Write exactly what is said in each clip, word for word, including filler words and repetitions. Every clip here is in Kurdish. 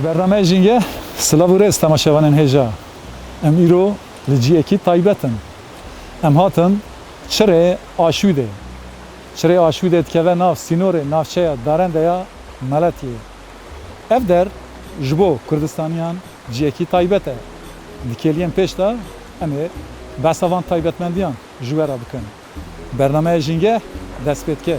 Bernameya Jîngeh, silav û rêz temaşevanên hêja. Em îro li ciyekî taybet in. Em hatin Çirê Aşûdê. Çirê Aşûdê dikeve nav sînorê navçeya Darende ya Meletiyê. Ev der ji bo Kurdistaniyan ciyekî taybet e. Di kêliyên pêş de em ê behsa van taybetmendiyan ji we re bikin. Bernameya Jîngeh dest pê dike.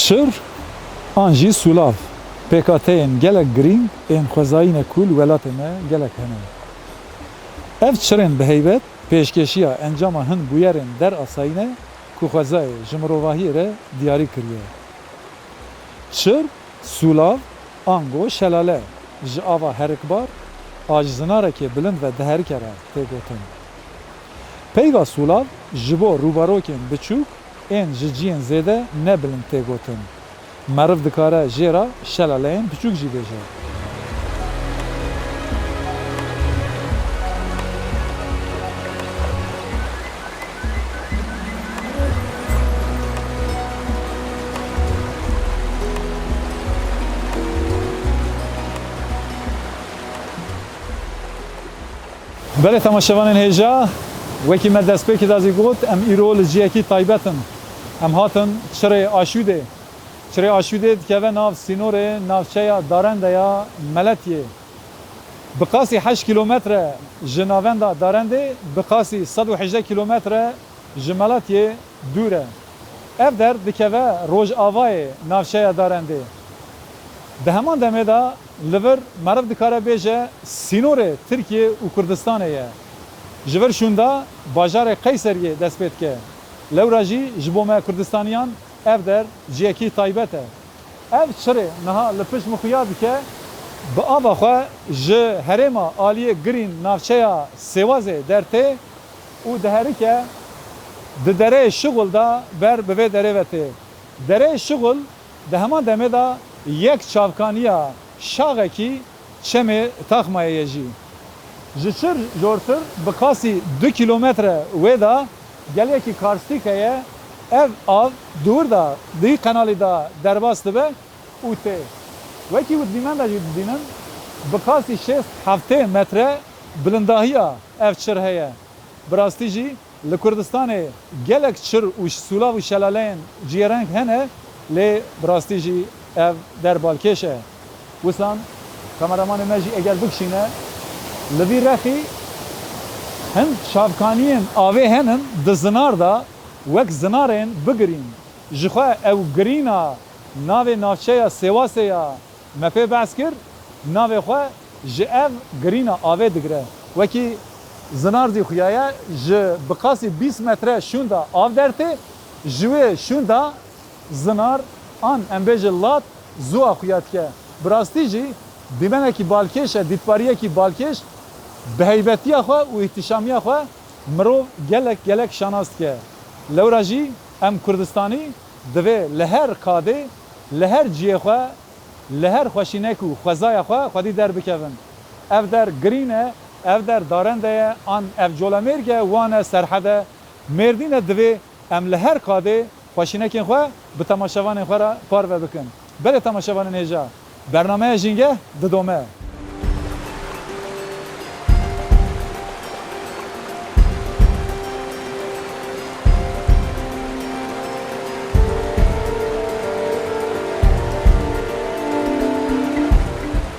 Çir an jî sûlav, pêkhateyên gelek girîng ên xwezayî ne ku li welatê me gelek hene. Ev çirên bi heybet pêşkêşiya encama hin bûyerên derasayî ne ku xwezayê ji mirovahiyê re diyarî kiriye. Çir, sûlav, ango şelale, ji ava herikbar a ji zinarekê bilind ve diherike re tê gotin. Peyva sûlav ji bo rûbarokên biçûk ên ji ciyên zêde ne bilind tê gotin. Meriv dikare jê re şelaleyên biçûk jî bêje. Belê temaşevanên hêja, wekî me destpêkê de zî got, em îro li ciyekî taybet in. Em hatin Çirê Aşûdê. Çirê Aşûdê dikeve nav sînorê navçeya Darende ya Meletiyê. Bi qasî heşt kîlometre ji navenda Darendê, bi qasî sed û hejdeh kîlometre ji Meletiyê dûr e. Ev der dikeve rojavayê navçeya Darendê. Di heman demê de li vir meriv dikare bêje sînorê Tirkiye û Kurdistanê ye. Ji vir şûnda bajarê Qeyseriyê dest pê dike. Lewra jî ji bo me Kurdistaniyan ev der ciyekî taybet e. Ev çirê niha li pişt min xuya dike, bi ava xwe ji herêma aliyê girîn navçeya Sêwazê dertê û diherike di dereyê Şixul de ber bi vê derê ve tê. Dereyê Şixul di heman demê de yek çavkaniya şaxekî Çemê Taxmayê ye jî. Ji çir jortir bi qasî du kîlometre wê de gelekî karstîk heye. Ev av di wir de di qenalî de derbas dibe û tê. Wekî wî dîmen de jî dibînin, bi qasî şêst heftê metre bilindahiya ev çir heye. Bi rastî jî li Kurdistanê gelek çir û sûlav û şelaleyên ciyereng hene, lê bi rastî jî ev der balkêş e. Wisan kameramanê me jî eger bikişîne, li vî rexî hin çavkaniyên avê henin di zinar de wek zinarên bigirîn. Jixwe ew girîna navê navçeya Sêwasê ya me pê behs kir, navê xwe ji ev girîna avê digire. Wekî zinar zî xuya ye, ji bi qasî bîst metre şûnda av dertê, ji wê şûnda zinar an em bêje lat zûa xuya dike. Bi rastî jî dîmenekî balkêş e, dîtbariyekî balkêş, bi heybetiya xwe û îhtîşamiya xwe mirov gelek gelek şanas dike. Lewra jî em Kurdistanî divê li her qadê, li her ciyê xwe, li her xweşînek û xwezaya xwe xwedî derbikevin. Ev der girîn e, ev der darende ye, an ev Colemêrg e, Wan e, Serhed e, Mêrdîn e, divê em li her qadê xweşînekên xwe bi temaşevanên xwe re parve bikin. Belê temaşevanên hêja, bernameya Jîngeh didome.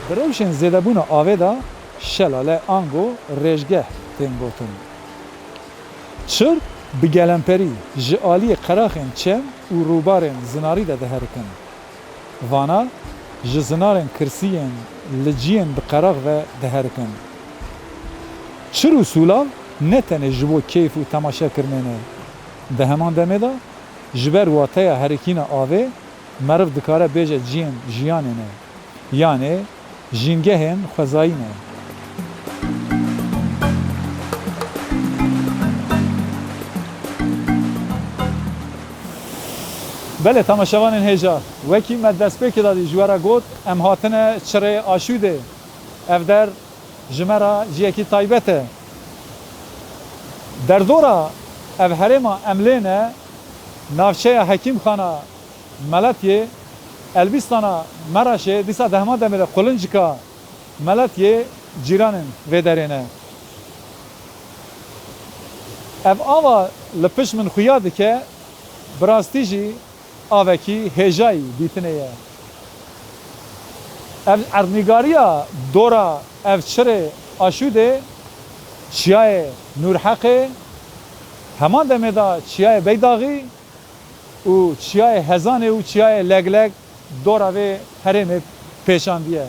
Di rewşên zêdebûna avê de şelale ango rêjgeh tên gotin. Çir bi gelemperî ji aliyê qeraxên çem û rûbarên zinarî de diherikin. Vana ji zinarên kirsî yên li ciyên bi qerax ve diherikin. Çir û sûlav ne tenê ji bo keyf û temaşekirinê ne. Di heman demê de ji ber wateya herikîna avê meriv dikare bêje ciyên jiyanê ne. Yanê jîngehên xwezayî ne. Belê, temaşevanên hêja, wekî me destpêkê de dî ji we re got, em hatine Çirê Aşûdê. Ev der ji me re ciyekî taybet e. Derdora ev herêma em lê ne, navçeya Hekîmxana Meletiyê, Elbîstana Meraşê, dîsa di heman demê de Qulincika Meletiyê cîranên vê derê ne. Ev ava li pişt min xuya dike, bi rastî jî avekî hêjayî dîtinê ye. Ev erdnîgariya dora ev Çirê Aşûdê, çiyayê Nûrheqê, heman demê de çiyayê Beydaxî û çiyayê Hezanê û çiyayê Legleg dora vê herêmê pêşandiye.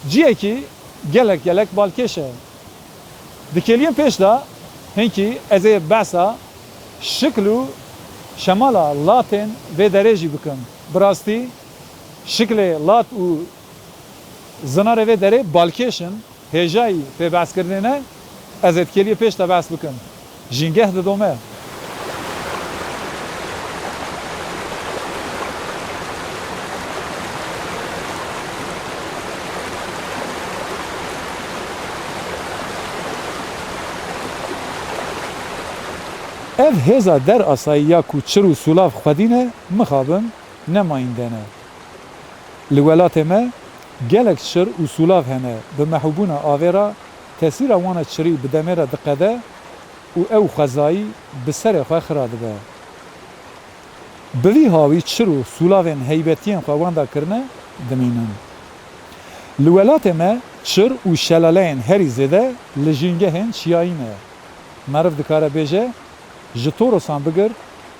Ciyekî gelek gelek balkêş e. Di kêliyên pêş de hinkî ez ê behsa şikl û şemala latên vê derê jî bikim. Bi rastî şiklê lat û zinarê vê derê balkêş in. Hêjayî pê behskirinê ne, ez ê di kêliyê pêş de behs bikim. Jîngeh didome. Ev hêza der asayî ya ku çir û sûlav xwedî ne, mixabin, ne mayînde ne. Li welatê me gelek çir û sûlav hene, bi mehûbûna avê re tesîra wana çirî bi demê re diqede û ew xwezayî bi serê xwe xira dibe. Bi vî hawî çir û sûlavên heybetiyên xwe wenda kirine dimînin. Li welatê me çir û şelaleyên herî zêde li jîngehên çiyayî ne. Meriv dikare bêje, ji Torosan bigir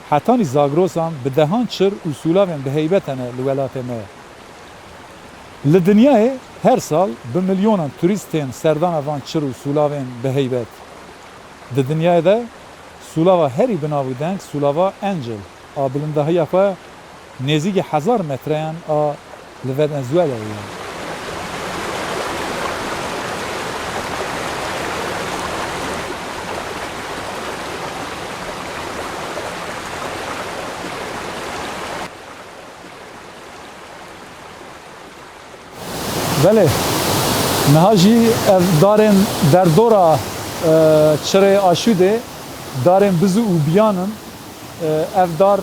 hetanî Zagrosan bi dehan çir û sûlavên bi heybet hene li welatê me. Li dinyayê her sal bi milyonan turîst tên serdana van çir û sûlavên bi heybet. Di dinyayê de sûlava herî bi nav û deng sûlava Angel a bilindahiya xwe nêzîkî hezar metreyan a li Venezuelayê ye. Belê, niha jî ev darên derdora, e, Çirê Aşûdê, darên bizu û biyan in. E, ev dar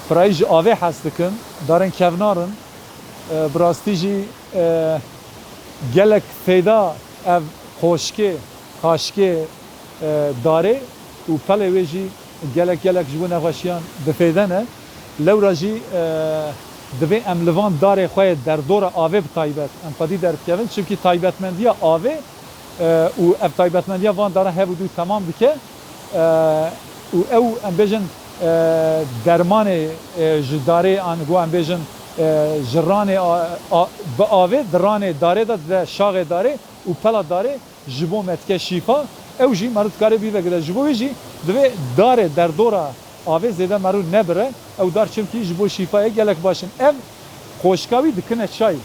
pirayî ji avê hez dikin, darên kevnar in. E, bi rastî jî, e, gelek feyda ev qoşkê, qaşkê, e, darê û pelê wê jî gelek gelek ji bo nexweşiyan bi feyde ne. Lewra jî, e, divê em li van darê xwe yê derdora avê bi taybet em xwedî derbikevin, çimkî taybetmendiya avê, e, û ev taybetmendiya van daran hev û dû temam dike, e, û ew, em bêjin, e, dermanê, e, ji darê an go em bêjin, e, ji ranê a, a, bi avê di ranê darê de, dide şaxê darê û pela darê ji bo me dike şîfa, ew jî meriv dikare bî vegire. Ji bo wê jî divê darê derdora avê zêde meriv nebire. Ew dar çimkî ji bo şîfayê gelek baş in. Ev qoşka wî dikine çay.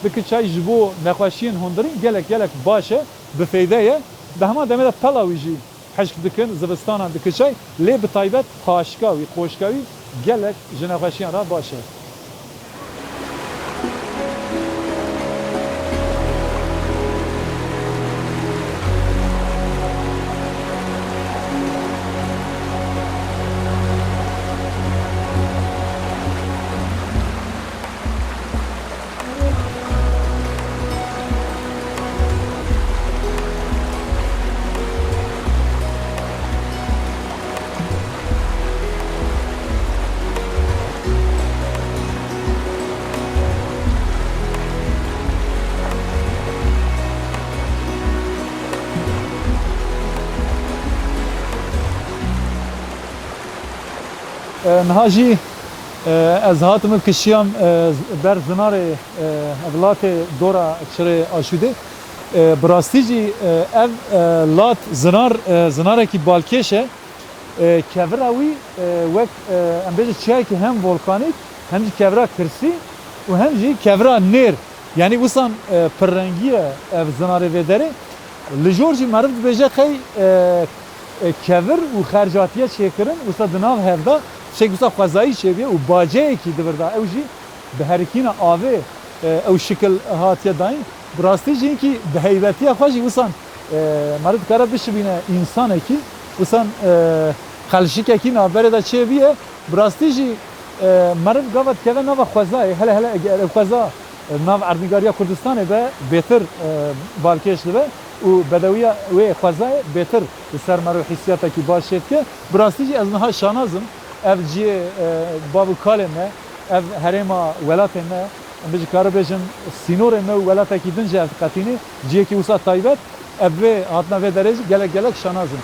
Dike çay ji bo nexweşiyên hundirîn gelek gelek baş e, bi feyde ye. Di heman demê de pela wî jî hişk dikin, zivistanan dike çay. Lê bi taybet qaşka wî, qoşka wî gelek ji nexweşiyan re baş e. E, niha jî, e, ez hatim kişiyam, e, ber zinarê, e, ev latê dora Çirê Aşûdê. E, bi rastî jî, e, ev, e, lat zinar, e, zinarekî balkêş e. E, kevira wî, e, wek, e, em bêjin çiyayekî hem volkanîk, hem jî kevira kirsî û hem jî kevira nêr. Yanî wisan, e, pirrengî ye ev zinarê vê derê. Li jor jî meriv dibêje qey, e, e, kevir û xercatiye çêkirin, wisa di nav hev de Tiştek wisa xwezayî çêbûye û baceyekî di vir de ew jî bi herikîna avê, e, ew şikil hatiye dayîn. Bi rastî jî hinkî bi heybetiya xwe jî wisan, e, meriv dikare bişibîne însanekî, wisan, e, qelşikekî navberê de çêbûye. Bi rastî jî, e, meriv gava dikeve nava xwezayê, hele hele eger ev xweza, e, nav erdnîgariya Kurdistanê be, bêtir, e, balkêş dibe û bedewiya wê xwezayê bêtir li ser meriv hîssiyatekî baş çêdike. Bi rastî jî ez niha şanaz im. Ev cihê, e, bav û kalê me, ev herêma welatê me, em jî karibêjin sînorê me û welatekî din jî ev diqetînê, cihekî wisa taybet, ev vê hatina vê derê jî gelek gelek şanaz in.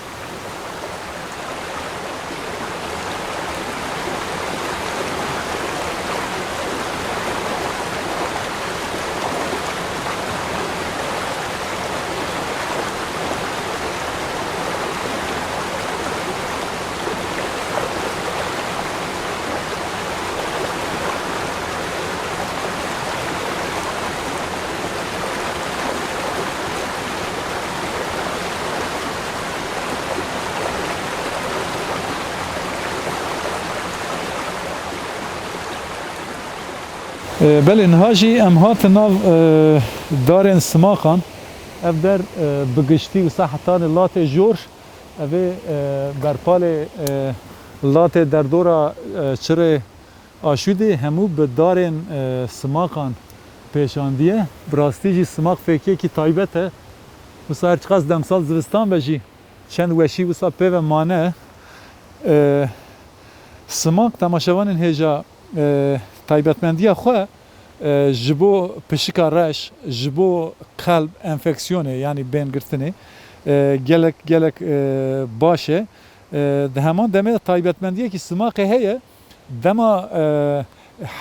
E, belê, niha jî em hatin nav, e, darên Simaqan. Ev der, e, bi giştî wisa heta di latê jor, ev ê, e, berpalê, e, latê derdora, e, çirê Aşûdê hemû bi darên, e, Simaqan pêşandiye. Bi rastî jî Simaq fêkiyekî taybet e. Wisa her çiqas demsal zivistan be jî çend weşî wisa pê ve mane. E, Simaq temaşevanên hêja, e, taybetmendiya xwe, e, ji bo pişika reş, ji bo qelb enfeksiyonê, yanî bêngirtinê, e, gelek, gelek, e, baş e. E, di heman demê de taybetmendiyekî Simaqê heye, dema, e,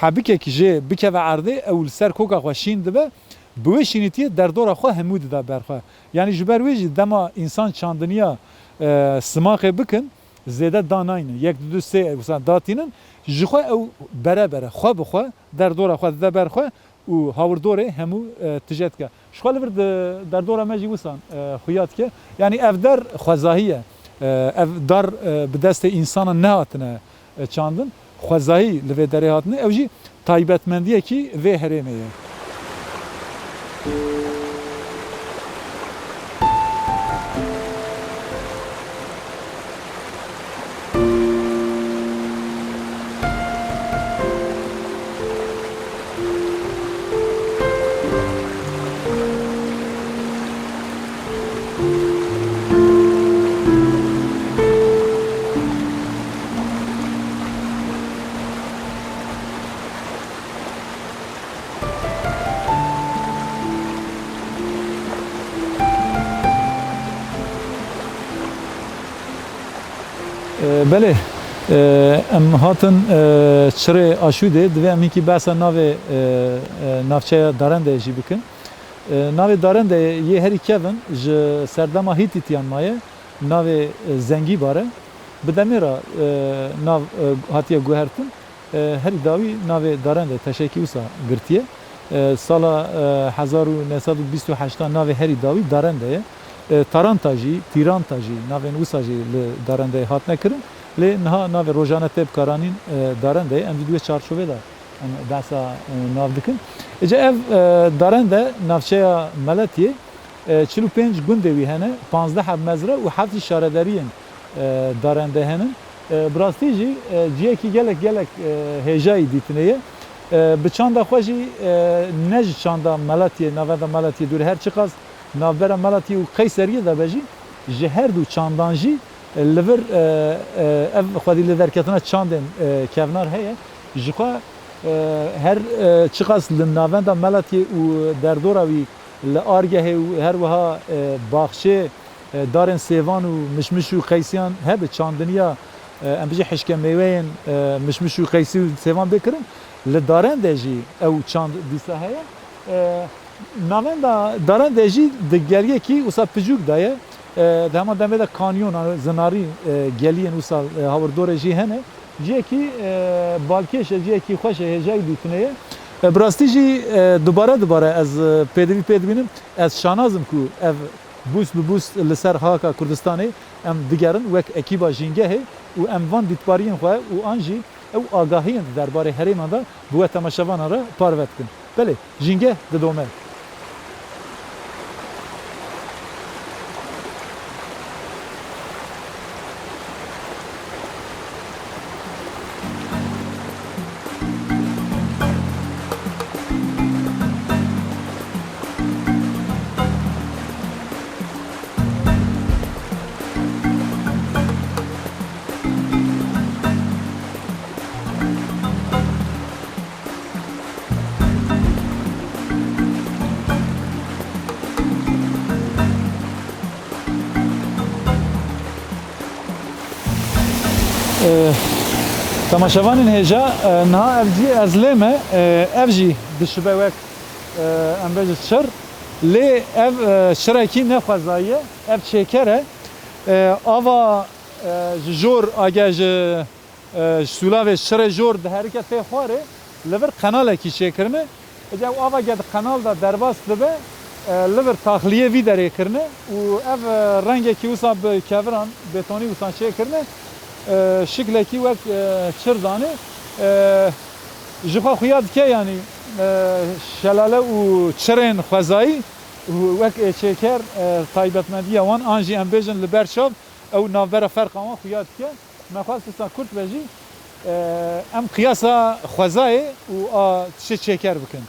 hebikek jê bikeve erdê, ew li ser koka xwe şîn dibe, bi wê şînîtiyê derdora xwe hemû dide ber xwe. Yanî ji ber wê jî dema însan çandiniya, e, Simaqê bikin, zêde danaynin. Yek, du, du, sê, wisa datînin, ji xwe ew bere bere, xwe bi xwe, derdora xwe dide ber xwe û hawirdorê hemû, e, tije dike. Ji xwe li vir di derdora me jî wisan, e, xuya dike. Yanî ev der xwezahî ye. E, ev dar, e, bi destê însanan nehatine, e, çandin. Xwezahî li vê derê hatine. Ew jî taybetmendiyekî vê herêmê ye. E, belê, e, em hatin, e, çirê Aşûdê, divê em hinkî behsa navê, e, e, navçeya Darendeyê jî bikin. E, navê Darendeyê yê herî kevin ji serdema Hîtîtiyan maye, navê, e, Zengîbar e. Bi demê re, e, nav, e, hatiye guhertin. E, herî dawî navê Darende teşekî wisa girtiye. E, sala, e, hezar û neh sed û bîst û heştan navê herî dawî Darende ye. E, Taranta jî, Tîranta jî, navên wisa jî li Darendeyê hatine kirin. Lê niha navê rojane tê bikaranîn, e, Darende ye. Em jî di wê çarçovê de em behsa, e, nav dikin. Îca ev, e, Darende navçeya Meletiyê, e, çil û pênc gundê wî hene, panzdeh heb mezre û heft jî şaredariyên, e, Darende henin. E, bi rastî jî, e, cihekî gelek, gelek, e, hêjayî dîtinê ye. E, bi çanda xwe jî, e, ne ji çanda Meletiyê, navenda Meletiyê dûr e, her çiqas navbera Meletiyê û Qeyseriyê de be jî, ji her du çandan jî, e, li vir, e, e, ev xwedî li derketina çandên, e, kevnar heye. Ji xwe, e, her, e, çiqas li navenda Meletiyê û derdora wî li Argehê û her wiha, e, baxçê, e, darên sêvan û mişmiş û qeysiyan hebe çandiniya, e, em bijî hişke mêweyên, e, mişmiş û qeysî û sêvan bê kirin, li Darendê jî ew çand dîsa heye. E, navenda Darendê jî di geliyekî wisa piçûk de ye. E, di heman demê de kanyon, zinarî, e, geliyên wisa, e, hawirdorê jî hene. Cihekî, e, balkêş e, cihekî xweş e, hêjayî dîtinê ye. E, bi rastî jî, e, dubare dubare ez, e, pêdivî pê dibînim. Ez şanaz im ku ev Bûs bi bûs li ser xaka Kurdistanê em digerin wek ekîba Jîngehê û em van dîtbariyên xwe û an jî ew agahiyên di derbarê herêman de bi we temaşevanan re parve dikin. Belê, Jîngeh didome. E, temaşevanên hêja, e, niha ev cî ez lê me, e, ev jî dişibe wek, e, em bêjin çir. Lê ev, e, çirekî ne xwezayî ye, ev çêker e. E, ava, e, ji jor, age ji, e, ji sûlavê çirê jor diherike tê xwarê, li vir qenalekî çêkirine. Ece ew ava ge di qenal de derbas dibe, e, li vir taxliyê vî derê kirine û ev, e, rengekî wisa bi keviran, betonî wisan çêkirine, e, şiklekî wek, e, çir danê. E, ji xwe xuya dike, yanî, e, şelale û çirên xwezayî û wek, e, çêker, e, taybetmendiya wan an jî em bêjin li ber çav ew navbera ferqa wan xuya dike. Me xwest wisa kurt be jî, e, em qiyasa xwezayê û a tiştê çêker bikin.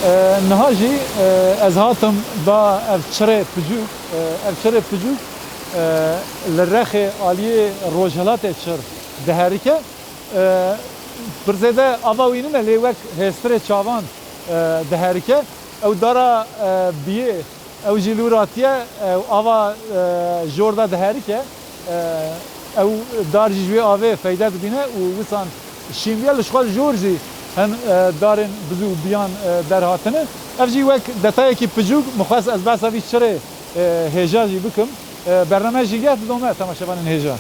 E, niha jî, e, ez hatim da ev çirê picûk, e, ev çirê picûk, e, li rexê aliyê rojhilatê çir diherike. E, pir zêde ava wî nîne, lê wek hêstirê çavan, e, diherike. Ew dara, e, biyê, ew jî li wir hatiye, ew ava, e, jor de diherike. E, ew dar jî ji wê avê feyde dibîne û wisan şîndiye li xwe jor jî hin, e, darên bizû biyan, e, derhatine. Ev jî wek detayekî picûk, min xwest ez behsa vî çirê, e, hêja jî bikim. E, bername Jîngeh didome temaşevanên hêja.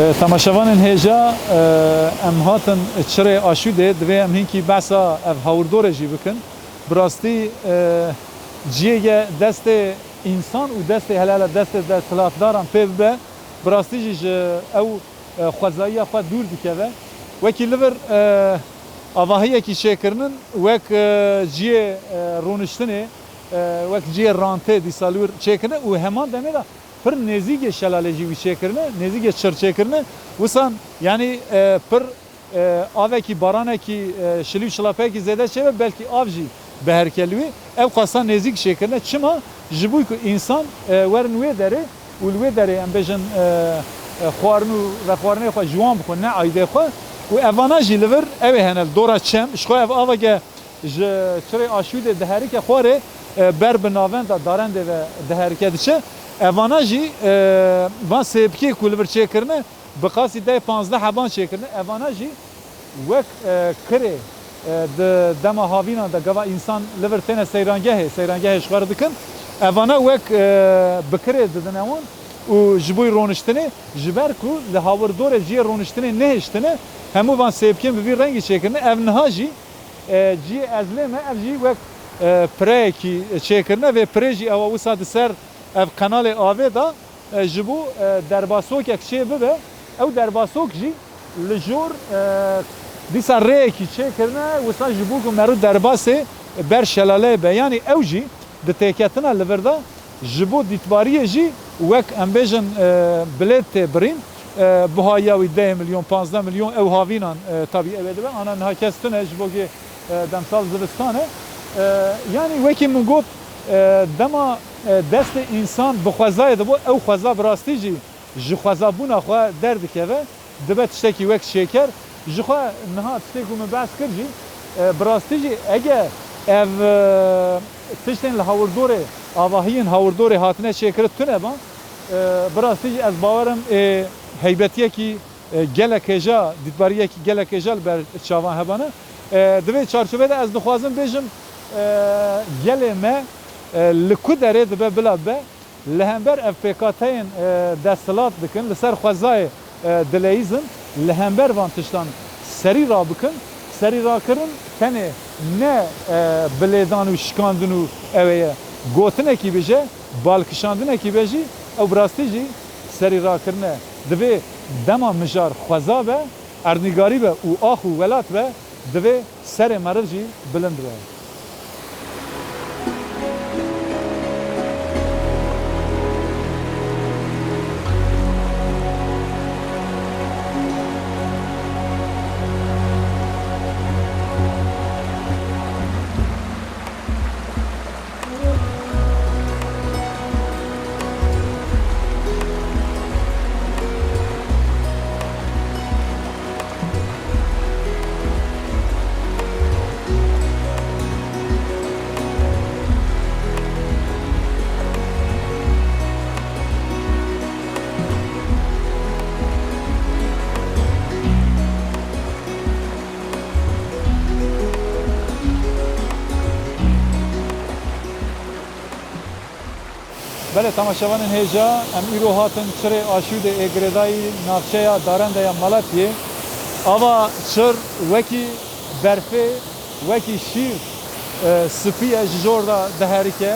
E, temaşevanên hêja, e, em hatin çirê Aşûdê, divê em hinkî behsa ev hawirdorê jî bikin. Bi rastî, e, ciyê ye destê însan û destê hele hele destê desthilatdaran pê bibe, bi rastî jî ji ew, e, xwezayiya xwe dûr dikeve. Wekî li vir, e, avahiyekî çêkirinin wek, e, ciyê, e, rûniştinê, e, wek ciyê rantê dîsa li wir çêkirine û heman demê de pir nêzîkê şelalê jî wî çêkirine, nêzîkê çir çêkirine. Wisan, yanî, e, pir, e, avekî, baranekî, e, şilî û şilapeyekî zêde çêbe, belkî av jî biherike li wê. Ew qasa nêzîk çêkirine. Çima? Ji bo ku însan, e, werin wê derê û li wê derê, em bêjin, e, e, xwarin û vexwarinê xwe ji wan bixwe, ne aîdê xwe. Û evana jî li vir ew ê hene li dora çem. Ji xwe ev aveke ji çirê Aşûdê diherike xwarê, e, ber bi navenda darendê ve diherike diçe. Evana jî, e, van sêpikê ku li vir çêkirine, bi qasî deh panzdeh heban çêkirine. Evana jî wek, e, kirê, e, di dema havînan de gava însan li vir têne seyrangehê, seyrangehê ji xwe re dikin. Evana wek, e, bi kirê didine wan û ji bo rûniştinê, ji ber ku li hawirdorê ciyê rûniştinê nehiştine, hemû van sêpikên bi vî rengî çêkirine. Ev niha jî, e, ciyê ez lê me, ev jî wek, e, pireyekî çêkirine. Vê pirê jî ewa wisa di ser ev qenalê avê de, e, ji bo, e, derbasokek çê bibe. Ew derbasok jî li jor, e, Dîsa rêyekî çêkirine, wisa ji bo ku meriv derbasê ber şelaleyê be. Yanî ew jî di têketina li vir de ji bo dîtbariyê jî wek, em bêjin, e, bilêt tê birîn, e, buhaya wî deh milyon, panzdeh milyon ew havînan, e, tabî ew ê dibe. Ana niha kes tune ji bo ku, e, demsal zivistan e. E, yanî wekî min got, e, dema, e, destê însan bi xwezayê dibo, ew xweza bi rastî jî ji xwezabûna xwe derdikeve, dibe tiştekî wek şêker. Ji xwe niha tiştê ku min behs kir jî, e, bi rastî jî ege ev, e, tiştên li hawirdorê, avahiyên hawirdorê hatine çêkirin tune ban, e, bi rastî jî ez bawer im ê heybetiyekî, e, gelek hêja, dîtbariyekî gelek hêja li ber çavan hebane. E, di vê çarçovê de ez dixwazim bêjim, e, gelê me, e, li ku derê dibe bila be, li hember ev pêkhateyên, e, desthilat dikin, li ser xwezayê, e, dileyîzin, li hember van tiştan serî rabikin. Serî rakirin tenê ne, e, bilêdan û şikandin û ew ê ye. Gotinekî bije, balkişandinekî be jî, ew bi rastî jî serî rakirin e. Divê dema mijar xweza be, erdnîgarî be û ax û welat be, divê serê meriv jî bilind be. Belê, temaşevanên hêja, em îro hatin çirê Aşûdê ê girêdayî navçeya Darende ya Malatiyê. Ava çir wekî berfê, wekî şîr, e, spî ye, ji jor de diherike.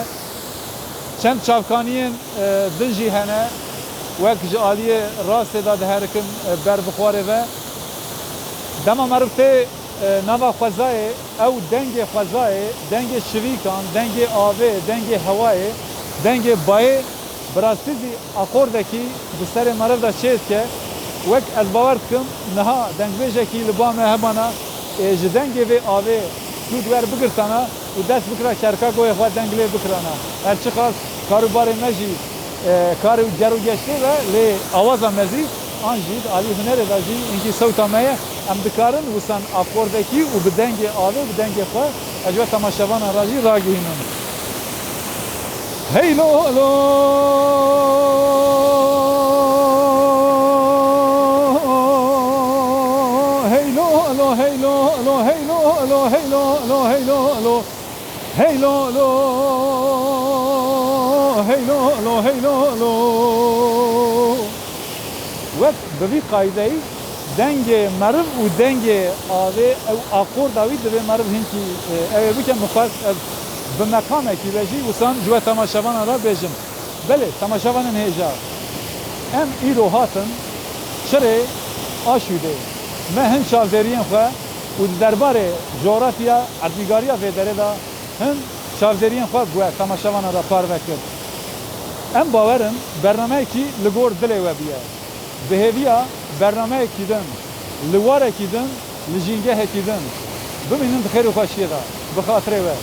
Çend çavkaniyên, e, din jî hene, wek ji aliyê rastê de diherikin, e, ber bi xwarê ve. Dema meriv tê, e, nava xwezayê, ew dengê xwezayê, dengê şivîkan, dengê avê, dengê hewayê, dengê bayê, bi rastî jî akordekî di serê meriv de çê dike. Wek ez bawer dikim, niha dengbêjekî li ba me hebana, ê ji dengê vê avê sûd werbigirtana û dest bikira kerka goyê xwe deng lê bikirana. Her çiqas karûbarê me jî, e, karê û ger û geştê be, lê awaza me zî an jî di alî hunerê de jî hinkî sewta me ye. Em dikarin wisan akordekî û bi dengê avê û bi dengê xwe ez ji we temaşevanan re jî ragihînim. Hey lo lo. Hey lo lo, hey lo lo, hey lo lo, hey lo lo, hey lo lo. Hey lo lo, hey lo lo, hey lo lo. Wek bi vî qaydeyî dengê meriv û dengê avê ew akorda wî divê meriv hinkî, e, ew ê bike, min xwest ez bi meqamekî ve jî wisan ji we temaşevanan re bêjim. Belê, temaşevanên hêja, em îro hatin çirê Aşûdê. Me hin çavdêriyên xwe û di derbarê coxrafiya erdnîgariya vê derê de hin çavdêriyên xwe bi we temaşevanan re parve kir. Em bawer in bernameyekî li gor dilê we bûye. Bi hêviya bernameyekî din, li warekî din, li jîngehekî din bimînin di xêr û xweşiyê de. Bi xatirê we.